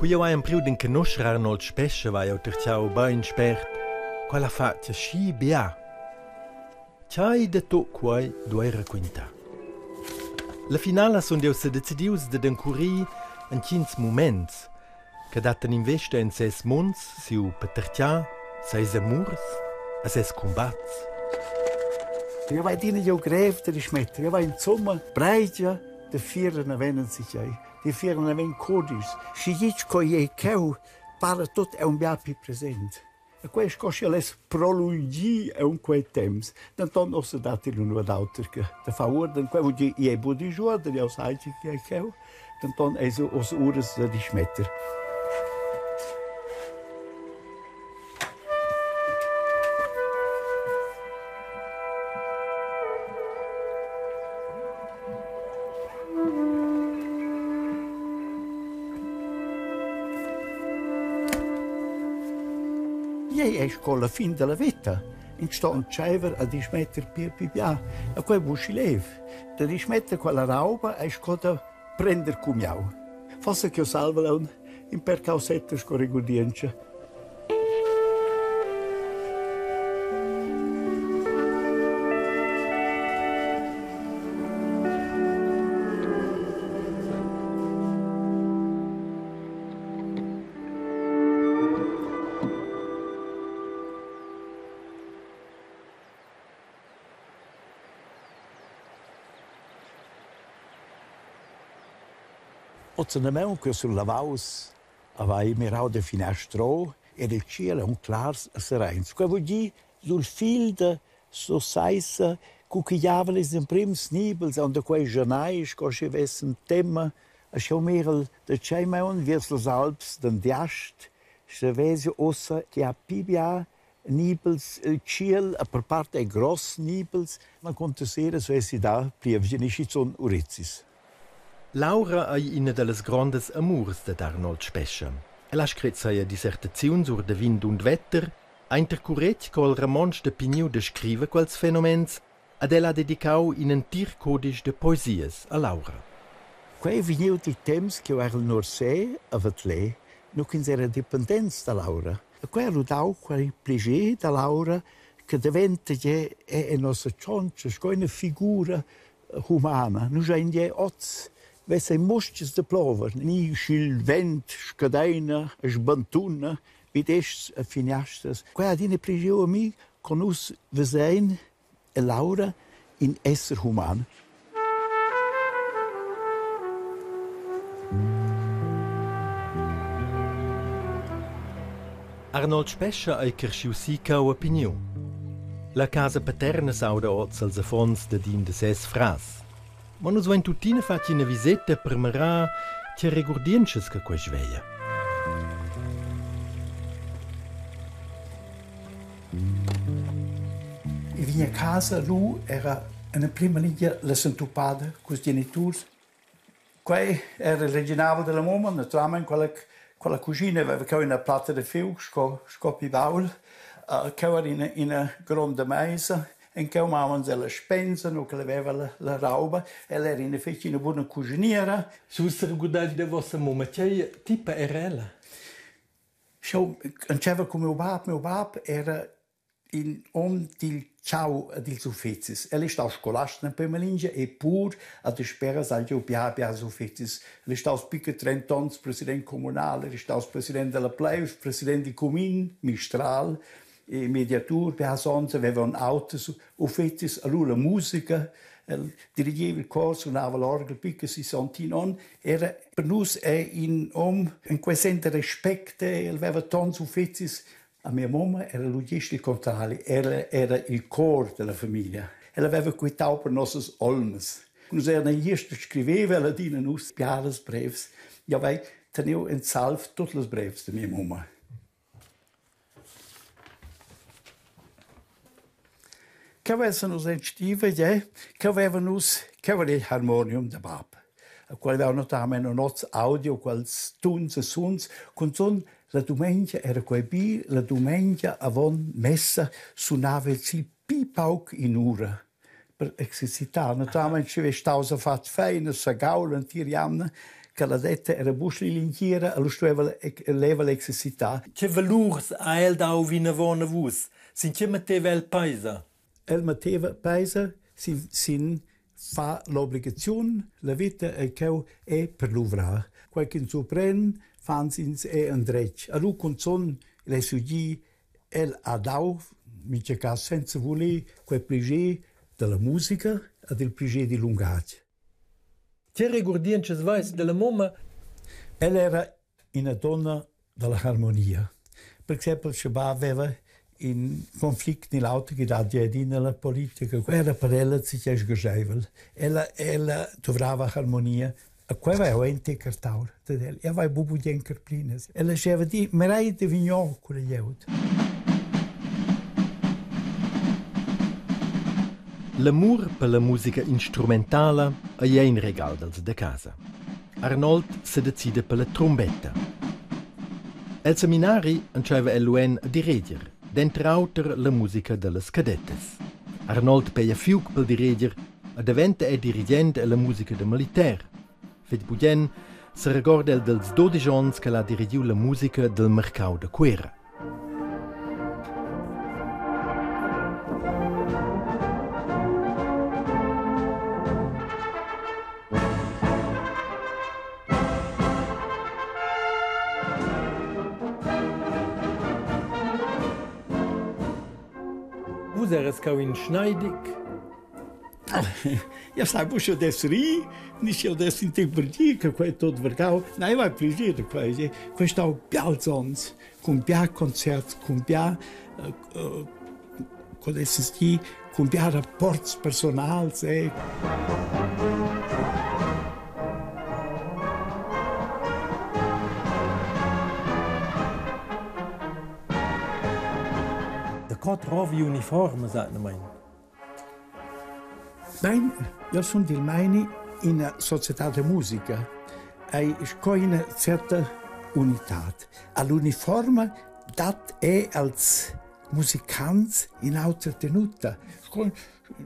Cu jeu hai empriu d'enconuscher Arnold Spescha vai jeu tertgau bein spert, quel ha fatg aschi bia. Tgei da tut quei duei raquintar? La finala sun jeu sedecidius dad encurir entgins muments che dattan investa en ses munds, siu patertgar, ses amurs e ses cumbats. Io vai adina giu grev da dismetter. Io vai insomma breigia de fieren avenen sich ei. Die fieren aven codisch. Schi gitg co ei cheu, para tut è un bia pi present. E quei sco sche less prolungir aunc quei temps. Denton ussa dat il nuot auter che da far uorden. Quei vul dir, ei buc disch uorden, jeu sai tgei ei cheu. Denton eis ussa uras da dismetter. Ei ei sco la fin dalla veta. Ins sto entscheiver a dismetter pir pli bia. E quei buc schi lev. Da dismetter quella rauba ei sco da prender cumiau. Forsa ch'jeu salvel aunc in per causettas sco regurdientscha. Oz endamaun che sun lavaus avai mirau da finastra ed il tschiel aunc clars e sereins. Quei vul dir sul fil da Sursaissa cu che giavan ils emprims nibels aunc da quei genai sco schi vessen tema e sch'jeu mirel da tschei maun viers las Alps d'Andiast, sche vesi ussa che ha pli bia nibels il tschiel e per part ei gross nibels, ma cunter sera svessi da plievgia ni schizun urezis. Laura ei ina dallas grondas amurs dad Arnold Spescha. El ha scret sia dissertaziun sur da vin d'und Wetter, ha intercuretg co il romontsch da Pigniu descriva quels fenomens ed el ha dedicau in entir cudisch da poesias a Laura. Quei ei vegniu dil temps ch'jeu erel nursè a Vatlé, nu ch'ins era dependents da Laura. E quei ha lu dau quei plascher da Laura che daventa gie è en nossa tschontscha sco ina figura humana. Nus ein gie oz vessen mustgas da plover, ni sch'il vent scadeina e sbantuna vid eschs e finiastras. Quei ha adina pligiu a mi, co nus vesein e Laura in esser human. Arnold Spescha ei carschius si cau a Pigniu. La casa paterna s'auda oz als affons dad in da ses frars. Ma nus vein tuttina fatg ina viseta per mirar tgei regurdientschas che quei sveglia. I vegn a casa lu era en emprima lingia la sentupada culs geniturs. Quei era il reginavel dalla mumma, naturalmein quella quella cuschina aveva cheu ina platta da fiug sco sco pli baul. Cheu era ina ina gronda meisa en cheu mavan els spensa, nu ch'ella aveva la la rauba. Ella era ina fetg ina buna cuschiniera. Vus regurdais da vossa mumma, tgei tipa era ella? Sch'jeu entscheiva cun miu bab, miu bab era in hom dil tgau dils uffecis. El ei staus scolast en emprema lingia e pur a dasperas ha el giu bia biars uffecis. El ei staus pli che trent'onns president communal, el ei staus president dalla pleiv, president dil cumin, mistral e mediatur biars onns, aveva auters uffecis. Allura la musica, el dirigeva il chor, sunava l'orgel pli che sissantin onn, era per nus è in hom in quei senn de respect, el aveva tons uffecis. A mia mumma era lu gest il contrari, ella era il cor della famiglia. Ella aveva quitau per nossas olmas. Nus eran gest scriveva ella adina nus biaras brevs. Jau vai teniu en salv tut las brevs de mia mumma. Cheu essan nus en stiva gie, cheu vevan nus, cheu era il harmonium da bab. E quel veva notamein nots audio, quels tuns e suns. Cunzun la dumengia era quei bi, la dumengia avon messa sunava el sil pli pauc in'ura. per exercitar. Naturalmente sche vess staus a far fein, sagau l'entira jamna, che la detta era buc l'entira, allo stueva leva l'exercitar. Che valurs ha el dau vinavon a vus? Sin che metteva el peisa? El metteva peisa sin, sin fa l'obligaziun, la vita è cheu è per luvrar. Quei ch'ins surpren, fan ins è endretg. Allo cunzun l'ei sugi El ha dau, mintga cas senza vuler, quei plascher dalla musica ed il plascher dil lungatg. Tgei regurdientschas veis dalla mumma? Ella era ina donna dalla harmonia. Per exempel sche bab aveva in conflict ni l'auter che dat adina la politica, era per ella zitg sgarscheivel. Ella, ella duvrava harmonia. E quei va eu ente cartaur dad el. Eu vai buc bugen carplinas. Ella diceva di, mirei de vignor quella glieud. L'amur per la musica instrumentala ei in regal dals da casa. Arnold sedecida per la trumbetta. El seminari entscheiva el lu en a direger, denter auter la musica dallas cadettas. Arnold peia fiug pel direger e daventa er dirigent ella musica da militer. Fetg bugen seregorda el dels 12 onns ch'el ha dirigiu la musica del mercau da Cuera. Vus eras cau in Schneidig? Ja sai buca dess rir, ni sch'jeu dess in tec per dir che quei tot vargau. Nein, vai plascher da quei. Quei stau bials onns, cun bia concerts, cun bia co dess dir, cun bia rapports personals eh. Da co trovi uniformas atgnamaing? Bein, jeu sun dil meini ina societad da musica ei sco ina certa unitad. All'uniforma dat ei als musicants in'autra tenuta. Sco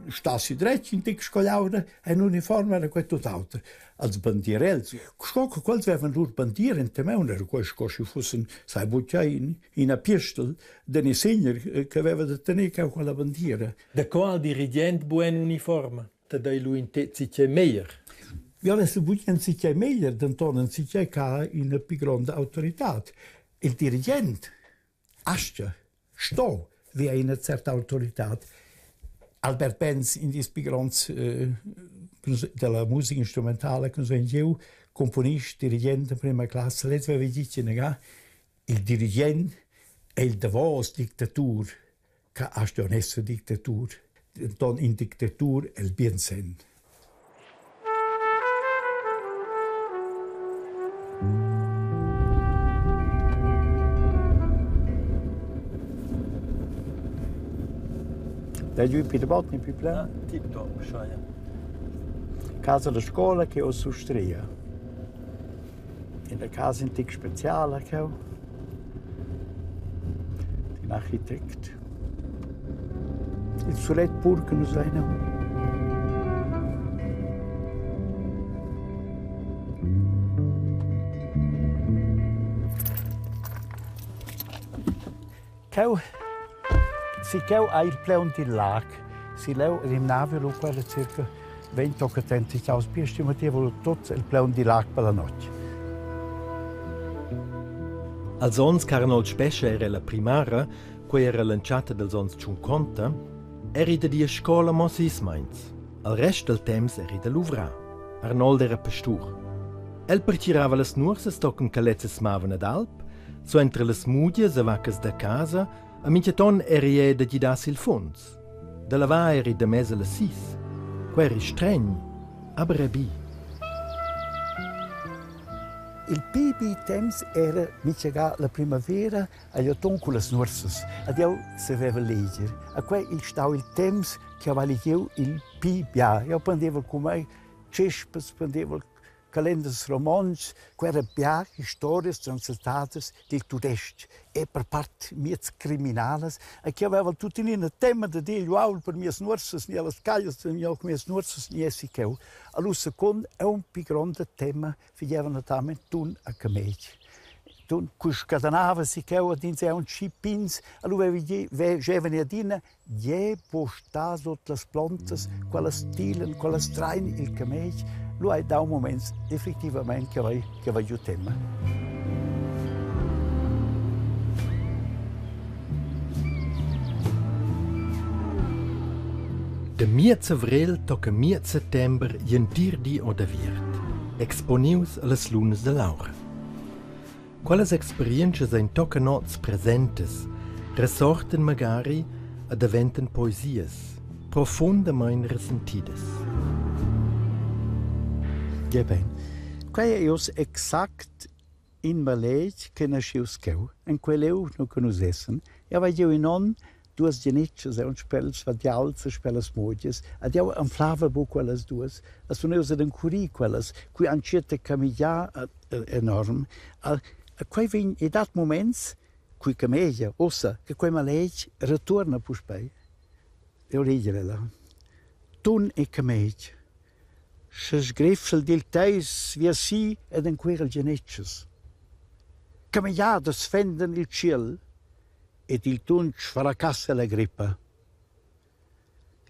stassi dretg in tic scogliaura, en uniforma era quei tut auter. Als bandierels, sco che quels vevan lur bandiera enta maun, era quei sco schi fussen, sai buca, in, ina piestel da Niessegner che aveva da tener cheu quella bandiera. Da co al dirigent bugen uniforma? Te dai lu in tec che meglier. Ja, das bugen sicher meglier, denton sicher che ina più gronda autorità. Il dirigent ascha sto via ina certa autorità. Albert Benz in dis più gronds della musica instrumentale che sono io, componist, dirigent in prima classe, lez aveva detto, il dirigent è il davos dictatur che astgan esser dictatur, denton in dictatur el bien senn. Da giù più bot ni più plan. Ah, tip top, scheia. Casa da scola che ho sustria. In der casa in tic speciala cheu. In architect. Il sulet pur che nus vein aunc. Cheu, si cheu ha il plaun dil lag. Si leu rimnava lu quella circa 20 tocca 30 chaus biesti, metteva lu tuts il plaun dil lag per la notg. Als onns ch'Arnold Spescha era la primara, quei era l'entschatta dals onns tschunconta, eri da dir a scola mo sis meins. Al rest dal temps eri da luvrar. Arnold era pastur. El pertgirava las nuorsas tochen che lezzas mavan ad alp, suenter las mugias e vaccas da casa, a mintgaton eri ei da gidar sil funs. Da lavar eri da mesa las sis. Quei eri stregn, aber era bi. Il pli bi temps era mintgaga la primavera agl atun cullas nuorsas ed jeu saveva leger. A quei ei stau il temps che jeu hai legiu il pli bia. Jeu prendevel cun mei tschespets, prendevel Calenders romontschs, quella bia historias translatadas dil tudestg e per part miez criminalas e che aveva tuttenina tema da dir uaul per mias nuorsas ni allas caglias da mias nuorsas ni essi cheu. Allura secund è un pi gronda tema figeva naturalmente tun a camegl. Tun cu scadenava si cheu ad ins aunc schi pigns, allura veveva adina Je po star sut las plontas, quellas tilan, quellas train il camegl, lu hai dau muments effectivamain che vai che vai giu tema. De miez avrel tocca miez settember gl'entir di odaviert, exponius allas lunas dall'aura. Quellas experientschas ein tocca nots presentas, resortan magari e daventan poesias, profundamein resentidas. Gie bein. Quei ei uss exact in maletg che naschius cheu. En quel eu nu che nus essan. Jau vai giu in onn duas genitschas aunc spels vadials e spellas muogias ed jau anflava buc quellas duas. E sun ius ad encurir quellas, cui han tschiert a camigliar enorm. E quei vegn, i dat muments, cui cameglia, ussa, che quei maletg retuorna puspei. Eu leger ella. Tun e camegl. Sche sgrefschel dil teis viasi ed encuir il genetschas. Camigliadas fendan il tschiel ed il tun sfracassa la grippa.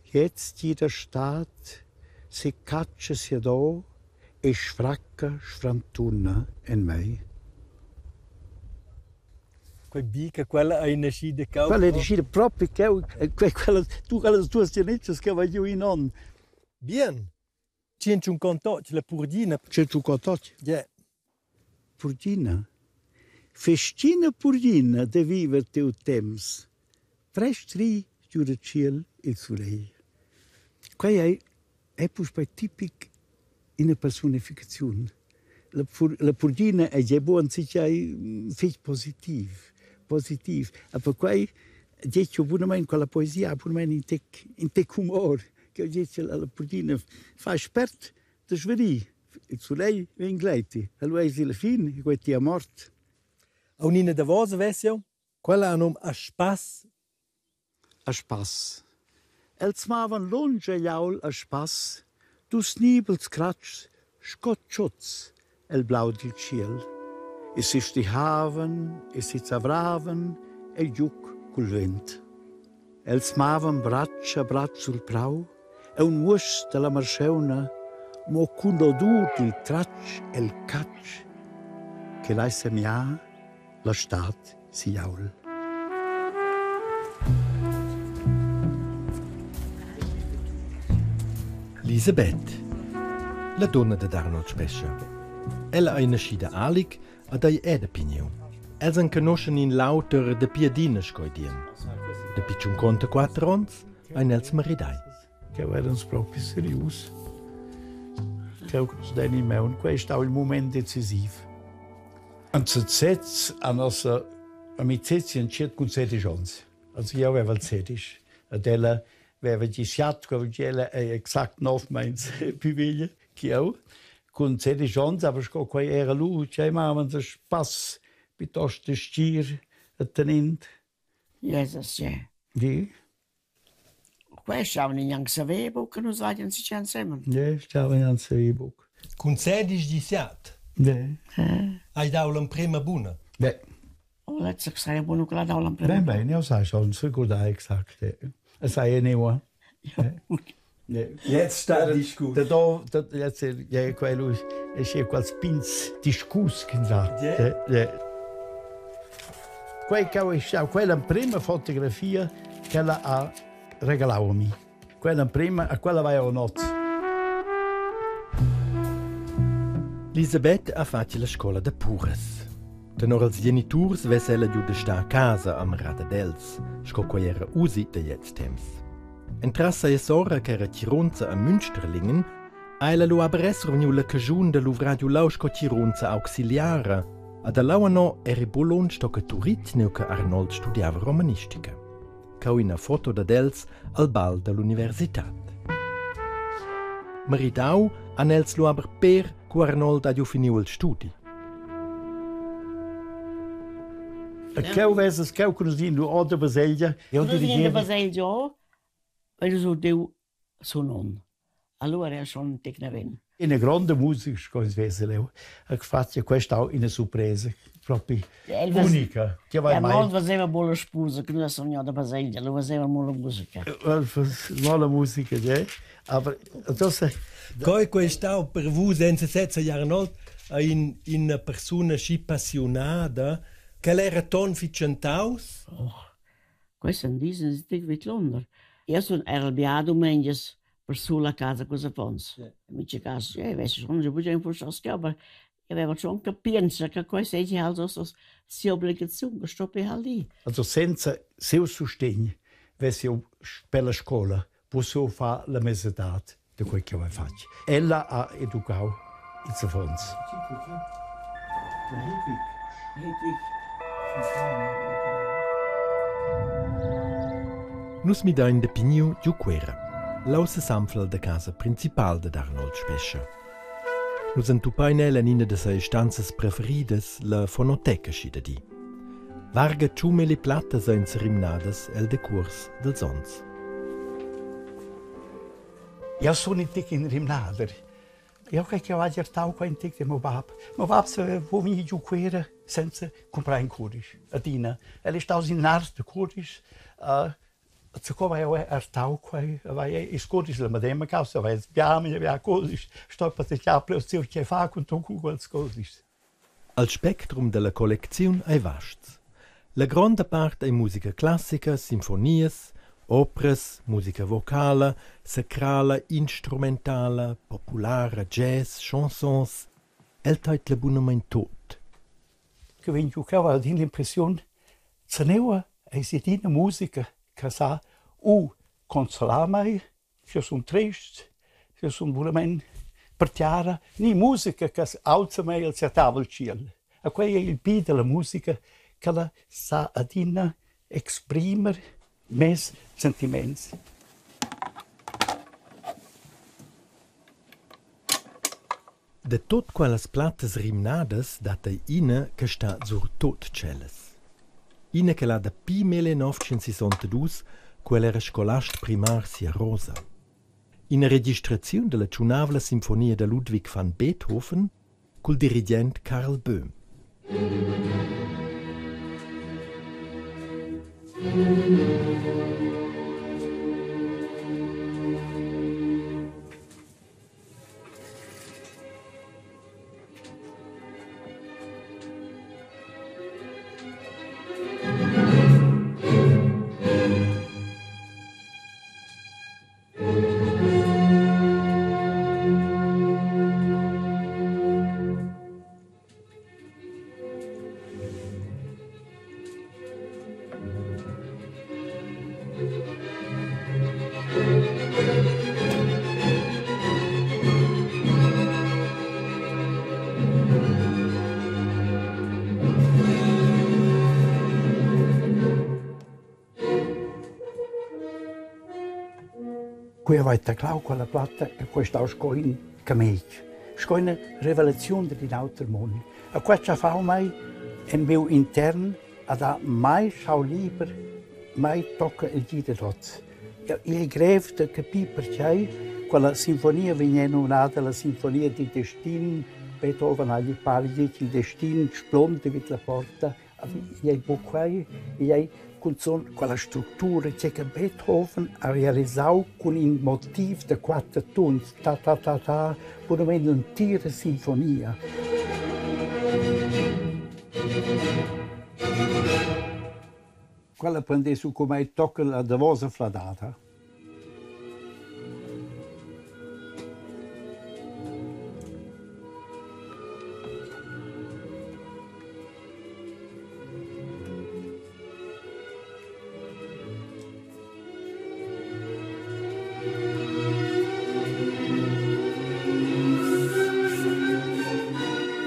Gliez di da stad secatscha siadò e sfracca sfrantuna en mei. Quei bi che quella ei naschida cheu. Quella ei naschida propi cheu, quella, tu quellas duas genetschas che vai giu in onn. Bien. Tschient la purgina. Tschient Yeah. Purgina. Festina purgina da viver tiu temps. Prest ri giu da tschiel il sulegl. Quei ei è puspei tipic ina persunificaziun. La, pur, la purgina è già buon ei fich positiv, positiv. E perquei dice bunamain quella poesia ha bunamain in tec, in tec humor, che dice la purgina fa spert da sverir. Il sulegl vegn gleiti, allura eisi la fin, quei tia mort. Aunina davosa versiun, quella ha num A spass. A spass. Els mavan lunsch egl aul a spass, dus nibels cratschs sco tschuts el blau dil tschiel e sestihavan e sezavravan el giug cul vent. Els mavan bratsch a bratsch sul prau e un muoss dalla marscheuna mo cun odur dil tratsch el catsch che lai semiar la stad sigl aul. Lisabeth, la donna dad Arnold Spescha. Ella ei naschida Alig ed ei è da Pigniu. Els enconuschen in l'auter dapi adina sco ei dian. Dapi 54 onns ein els maridai. Cheu erans propi serius. Cheu den in maun. Quei è stau il moment decisiv. An sez a nossa amicizia entschiet cun sedisch onns. Also jeu aveval sedisch. Ed ella veva gi siat, ella ei exact nov meins più veglia ch'jeu. Cun sedisch onns, aber sco quei era lu, tgei mavan da spass piuttosto da stgir e tenint. Jesus, ja. Di? Questa haben gnanc saver buc che nus vagien si ensemen. Ne, stavan gnanc saver buc. Cun sedisch di siat? Ne. Hai dau l'emprema buna? Ne. Oh, letzte sei buno che l'ha dau l'emprema. Ben, ben, io sai schon, ricordai exakt. Es sei ja neua. Jetzt sta discus. Da do, da, jetzt, ja, quello è sche quals pins discus che sa. Quei che ho stau quella prima fotografia che ella ha regalau a mi. Quella prima, a quella vai a not. Lisabeth ha fatg la scola da puras. Tenor els geniturs vess ella giu da star a casa a Marada dels, sco quei era usit da gliez temps. Entras sia sora ch'era tgirunza a Münsterlingen ha ella lu aber esser vegniu la caschun da luvrar giu leu sco tgirunza auxiliara. A da leu anò eri buc lunsch tocca Turitg nua che Arnold studiava romanistica. Cheu ina foto dad els al bal dall'universitad. Maridau Han els lu aber per cu Arnold ha giu finiu il studi. E cheu vesas cheu che nus din lu o da baselgia. Eu dirigeva. Da baselgia o, weil so deu sunon. Allora era schon un tec naven. Ina gronda musica sco ins vesa leu ha fatg questa ina surpresa propi unica. Che vai mai. Arnold faceva buona spusa, che noi siamo da baselgia, lo faceva molta musica. Molta musica, ja. Aber das Coi quei stau per vus senza sezza Arnold in ina persuna schi passionada ch'el era ton fitschentaus? Oh, quei san diesen sich vidlunder. Io sun era bia dumengias persul a casa culs affons. In mintga cas, jeu vess schon giu bugen forsa aber ich aveva schon capienza che quei seigi halt so sia obligaziun che stoppi halt ir. Also senza seu sustegn vess jeu per la scola pussiu far la mesadad da quei che jeu fatg. Ella ha educau ils affons. Nus midain da pigniu giu Cuera. Leu sesanfla da casa principal dad Arnold Spescha. Nus entupein el en ina da sias stanzas preferidas, la fonoteca schi da di. Varga tschumel e plattas ein serimnadas el decuors dils onns. Jau sun in tic in rimnader. Jau crai ch'jau haja ertau qua in tic da meu bab. Meu bab saveva buca vegnir giu Cuera senza cumprar in cudisch, adina. El è staus in nar da cudischs. Zaco vai jau ertau quei, vai ils cudischs la medema caussa, vai bia memia bia cudischs, sto patertgar plötzlich tgei far cun tut quels cudischs. Il spectrum dalla collecziun ei vasts. La gronda part ei musica classica, sinfonias, operas, musica vocala, sacrala, instrumentala, populara, jazz, chansons. El teidla bunamein tut. Che vegn giu cheu adina l'impressiun, zaneua eisi adina musica che sa u consolar mei Jeu sun trests, jeu sun bunamein per tiara, ni musica che aulza mei al siatavel tschiel. E quei ei il bi dalla musica ch'ella sa adina exprimer mes sentiments. Da tut quellas plattas rimnadas dat ei ina che stat sur tut tschellas. Ina che ha dapi 1962 quel era scolast primar sia Rosa. Ina registraziun dalla tschunavla sinfonia da Ludwig van Beethoven cul dirigent Karl Böhm. Quei vai taclau quella platta e quei stau sco in cametg, sco ina revelaziun dad in auter mund. E quei cha fau mei en miu intern ad ha mai schau liber, mai tocca il gi dad oz. Igl ei grev da capir pertgei quella sinfonia vegn numnada la sinfonia dil destin. Beethoven ha gli parli ch'il destin splonta vid la porta. Igl ei buc quei, igl ei cunzun quella structura che Beethoven ha realisau cun in motiv da quatter tuns, ta ta ta ta, bunamein l'entira sinfonia. Quella prender su cun mei tocca la davosa fladada.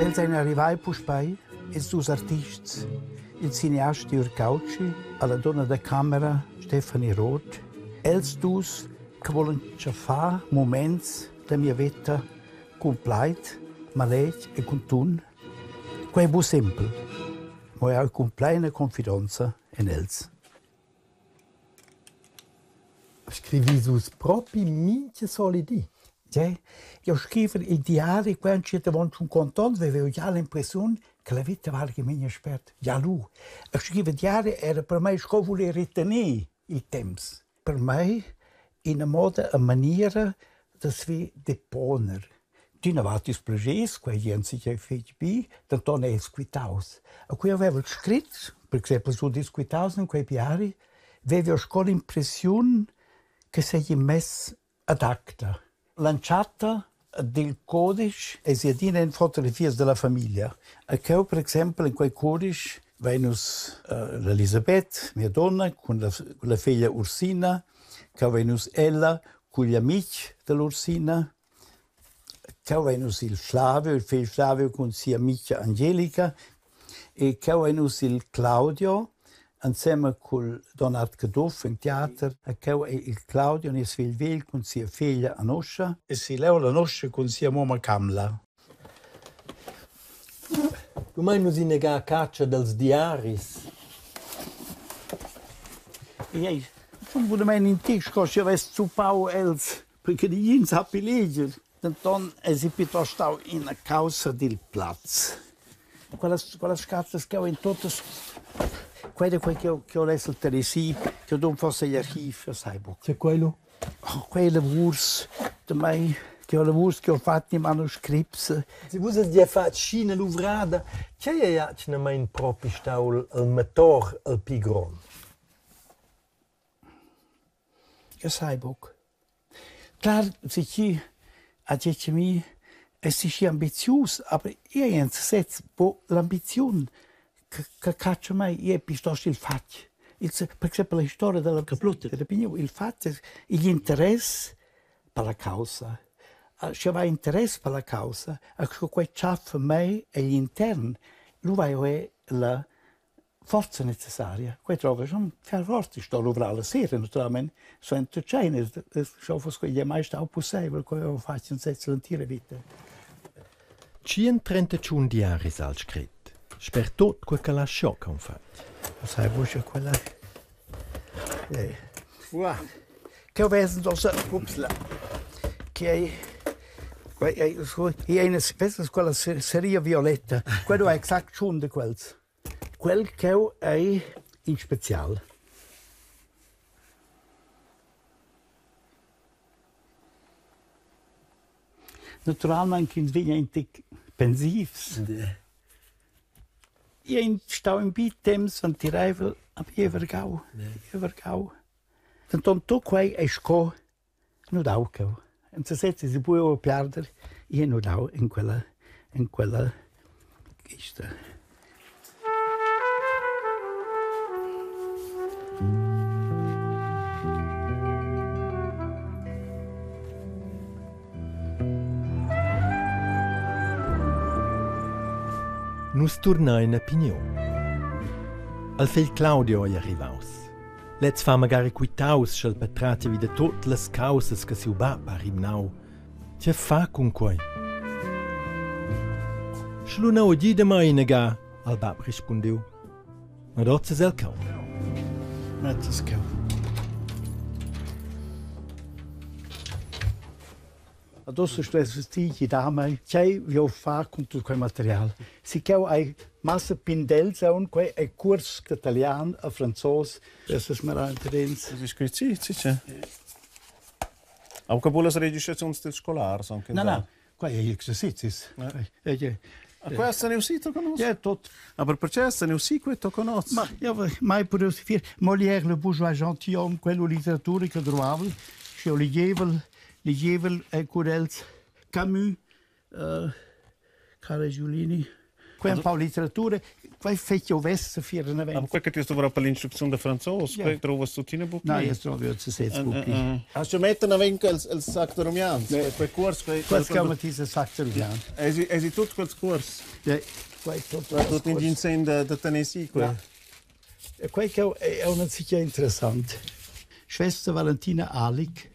Els ein arrivai puspei, ils dus artists, il cineast Jürg Gautschi e la dunna da camera Stefanie Roth. Els dus che volan tschaffar muments da mia veta. Cun plaid, maletg e cun tun. Quei ei buc sempel, mo jeu hai cumpleina confidonza en els. Scrivis vus propi mintga soli di? Tgei? Jeu scrivel il diari quei entschiet avon tschun conton veva jeu gia l'impressiun che la veta valgi memia spert. Gia lu. E scriver diari era per mei sco vuler retener il temps. Per mei ina moda e maniera da svi deponer. D'ina vart ils plagirs, quei gie sicher fetg bi, denton er ils quitaus. E quei haveva el scrit, per exempel sur dils quitaus en quei diari, veva jeu sco l'impressiun che seigi mess ad acta. L'entschatta dil cudisch eisi adina en fotografias dalla famiglia. E cheu per exempel in quei cudisch vein nus l'Elisabeth, mia donna, cun la, cun la feglia Ursina, cheu vein nus ella cugl amitg dall'Ursina, cheu vein nus il Flavio, il fegl Flavio cun sia amica Angelica e cheu vein nus il Claudio Ensemen cul Donat Caduff in teater e cheu ei il Claudio, nies fegl vegl, cun sia feglia Anuscha. E si leu l'Anuscha cun sia mumma Kamla. Dumai nus inaga a catscha dals diaris. Ei sun bunamein in tic sco sch'jeu vess zuppau els, perché negin sappi leger. Denton eisi plitost stau ina caussa dil plaz. Quellas, quellas scatlas ch'jeu ein tuttas quei da quei ch'jeu ch'jeu lessel tener si, ch'jeu dun forsa egl archiv, jeu sai buc. Tgei quei lu? Oh, quei lavurs da mei, ch'jeu lavurs ch'jeu ho fatg in manuscripts. Se vus has gia fatg scina luvrada, tgei ei atgnamein propi stau il motor il pli grond? Jeu sai buc. Clar, sechi ha detg a mi, es ti schi ambizius, aber ei en sesez buc l'ambiziun che che catscha mei, ei è piuttosto il fatg. Il per exempel la historia dalla caplutta da Pigniu, il fatg es igl interess per la caussa. Sche va interess per la caussa, e sco quei tschaffa mei egl intern, lu vai er la forza necessaria. Quei drova schon fer forza, sto luvrar la sera naturalmein, suenter tscheina, sco fuss quei mai stau pusseivel, quei ho fatg in sez l'entira vita. 131 diaris al scrit. Sper tot quei che la sciocca han fatg. Sai buca quella. Wow. Cheu vesen ossa upsla. Che ei quei ei ei eine questa quella seria violetta. Quello è exact schon de quels. Quel cheu ei in special. Naturalmein ch'ins vegn ein tec pensivs. Ei ein stau in bi temps ventireivel, aber ei vargau, ei vargau. Denton tut quei ei sco nudau cheu. En sesez eisi buca piarder, ei nudau en quella en quella chista. Nus turnein a Pigniu. Al fegl Claudio ei arrivaus. Lez fa magari quitaus, sch'el patratga vi da tut las caussas che siu bab ha rimnau. Tge fa cun quei? Sche lu neu gida mei inaga, ha il bab rispundiu. Ma oz es el cheu. Mettess cheu. Adesso stess ti gidar mei, tgei jeu far cun tut quei material. Si cheu hai massa pindels aunc, quei ei cuors italian e franzos, essas marantadins. Das ist gut, sì, sì, sì. Auch che las registraziuns dels scolars anche. Na, na, quei ei exercizis. A questa ne uscito con Ja, tot. Aber perché se ne uscì questo con oz? Ma io mai potevo fir Molière, le bourgeois gentilhomme, quello literatura che trovavo, io leggevo, leggevo curels Camus, Carla Giulini. Quei un pau literatura, quei fetg jeu vess fier Aber quei che ti hast dovrà per l'instrucziun da franzos, quei trovas tuttina buc Nein, jetzt trovo io sez buc. Hast du metten avenc els els sac da rumians? Quei cuors, quei Quels chiama ti se sac da rumians. Esi esi tut quels cuors? Ja, quei tut. Tut in ginseng da da Tennessee quei. Ja. Quei che è una sicher interessant. Schwester Valentina Alig.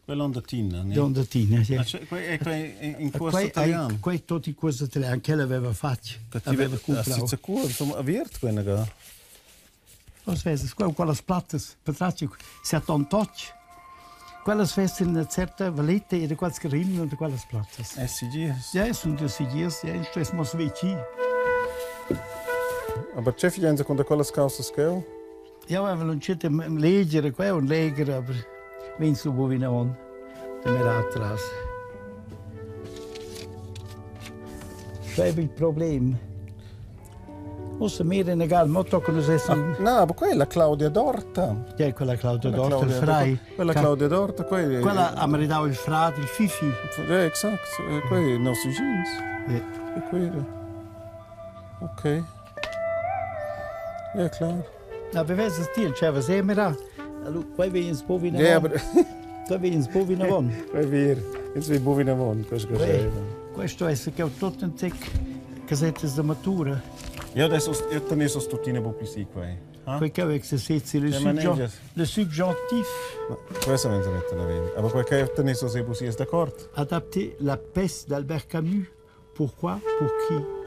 Quella Tina, ne? Donda Tina, sì. Ah, quei è in corso italiano. Quei tot in corso italiano che l'aveva fatto. Aveva comprato. Sicuro, insomma, aviert quella ga. Os vezes, quellas plattas, patratg, 78. Quellas vessen una certa valeta e da quels che rimnan da quellas plattas. SCGs? Ja, sun da SCGs, ja, ins stuess mo sveci. Aber che figenza con da quellas causas cheu? Jau avevo lanciato a leggere qua un leggere, aber vegn su bu vinavon da mirar atras. Quei è il problem. Ussa mira in egal, mo tocca nus esser. Ah, na, aber quella Claudia Dorta. Ja, quella Claudia Dorta, il Frei. Quella Claudia Dorta, quella. Quella ha maridau il frate, il Fifi. Ja, exakt. Quei nostri jeans. Ja. E quella. Ok. Ja, klar. Na, bevesas ti, dscheva semera. Allora, quei vegn ins buc vinavon. Ja, aber Quei vegn ins buc vinavon. Quei vir, ins vegn buc vinavon, questo che Questo è che tot un tec casettas da matura. Ja, adesso io tenessi tuttina buc pli si quei. Quei che exercezi le, le subjonctif. Questo non è bene. Aber quei che tenessi se buc d'accord. Adapter La peste d'Albert Camus. Pourquoi? Pour qui?